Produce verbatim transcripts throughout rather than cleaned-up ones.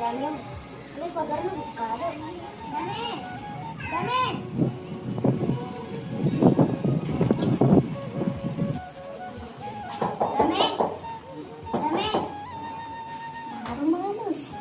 Dame, lu pagarna buka do. Dame, Dame. Dame, Dame. Baru mengelus.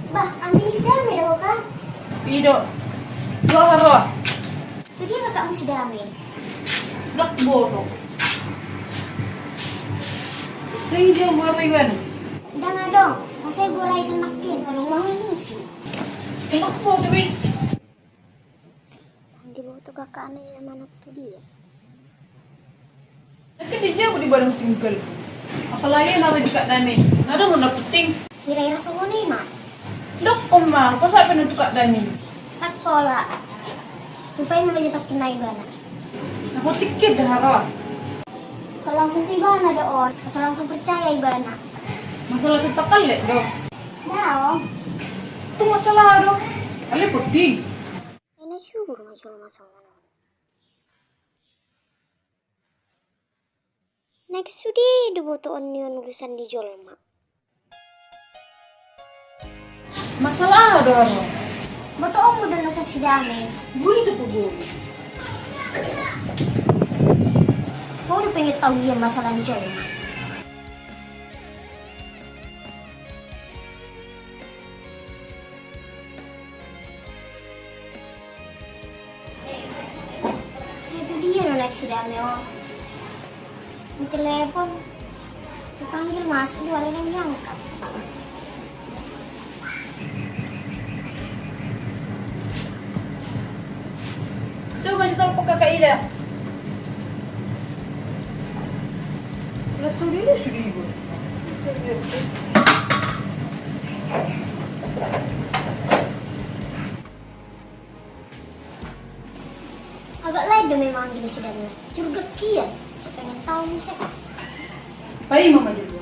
Bah, ambil si Dame do, Kak. I do. Dua haro. Tu dia kakakmu si Dame? Ndang huboto. Sai dia maro ibana? Ndang adong. Masa i borai sanakin, adong mahal ni si. Ndang huboto be. Ndang diboto kakakna i na manat tu dia. Angka di jabu di barang tinggal. Apalagi na di Kak Dame. Adong na penting. Hira-hira songon i ma. Dokkon ma, poso pe na tu Kak Dame. Tak pola. Rupai ma baja takkin na ibana. Aku tikir dah haro. Kok langsung tu ibana do on, asal langsung percaya ibana. Masalah tu takkan lek do. Daong. Tu masalah do. Ale penting. Ena jubur ma jolo masuk. Naeng sude do botoon ni on urusan ni jolma. Masalah aha do ro? Botoonmu do na si Dame. Guli tu poguli. Ho do pengen tau ia masalah ni jolma. Itu dia no, naeng si Dame on. Ditelepon. Dipanggil masuk, dua hari diangkat. Coba ditelepon kakak Ida. Lah sudah, sudah ibu. Agak lain do memang anggi ni si Dame on. Curiga kian, so pengen tau muse. Paima ma jolo.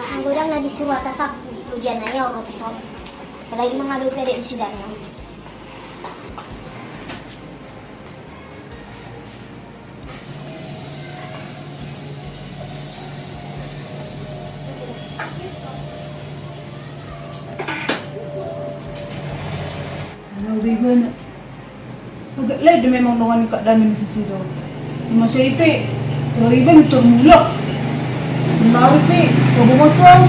Anggo ndang na disuru atas aku, ujian aja orang tu son. Apalagi menghadapi adik ni si Dame on. Nah, udah iba na. Agak lain do memang dongan ni Kak Dame nasida on. Masa i pe, ro iba na tarmulak. Baru pe, coba ma tu au.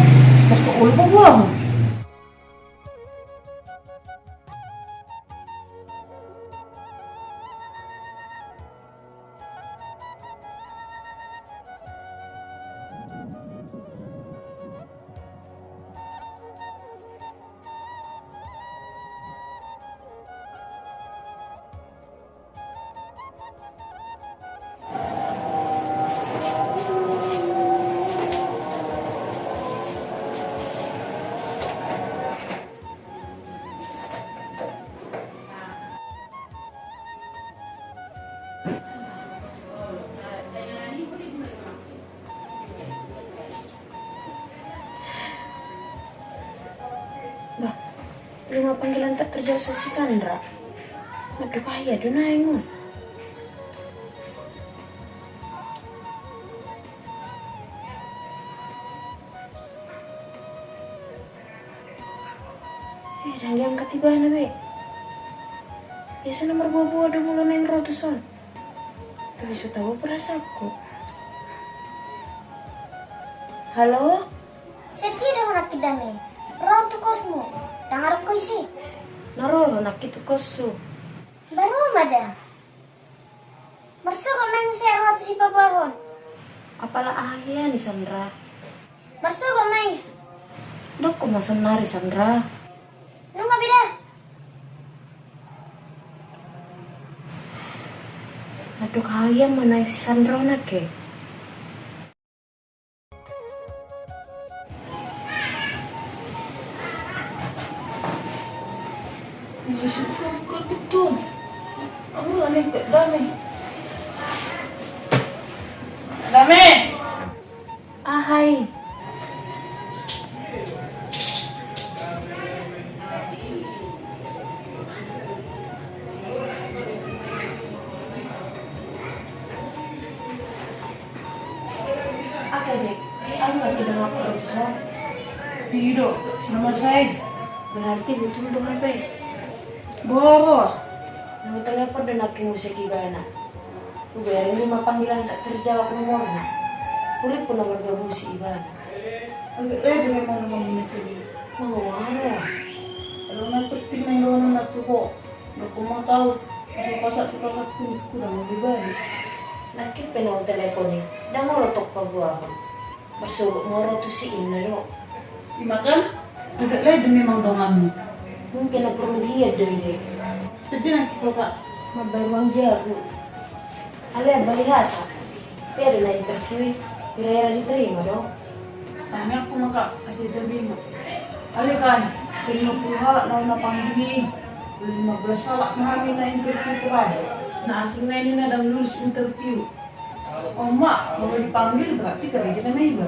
Pas ke olo pabuahon. Lima panggilan tak terjawab si Sandra. Mandok aha ia do naeng on? Eh, ndang diangkat ibana be. Biasa na marboa-boa do molo naeng ro tuson. Tapi so tau perasaanku. Halo? Sedia do ho nangkin Dame. Ro tu kosmu. Dang adong ho isi. Na ro do ho nangkin tu koshu. Baru ma da. Marsogot ma i muse ro tu sipaboahon. Apala aha hian i Sandra? Marsogot ma i. Dok ho ma sonari Sandra. Nunga be da. Mandok aha ia ma naeng si Sandra on nangkin? Bisa buka-buka pintu. Aku nggak lihat Dame. Dame. Aha i? Aha dek, aha nangkin donganku ro tuson? I do, so na masa i. Berarti betul do hape. Boha, boha? Na hutelepon do nangkin muse ibana. Hubereng lima panggilan tak terjawab nomorna. Hurippu na margabusi ibana. Agak lae do memang donganmu na songon i. Mangoaro. Adong na penting naeng dohononna tu ho. Dok ho ma tu au, asa pasahat tu kakakku, ningku, dang olo be balik. Nangkin pe na hutelepon i, dang olo tong paboahon. Marsogot ma ro tusi inna do. I ma kan, agak lae do memang donganmu. Mungkin na porlu hian do i dek. Sedih nangkin ho, Kak. Mambayar uang jabu. Alai bali hata. Pe adong na interview i, hira-hira diterima do. Tangiangku ma, Kak, asa diterima. Alai kan, so lima puluh halak na hupanggil i. Baru lima belas halak ma hami na interview terakhir. Na asing na i ninna dang lulus interview. On ma, molo dipanggil berarti karejo nama iba.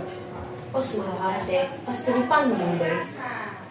Pos ma roham dek, pasti dipanggil do i.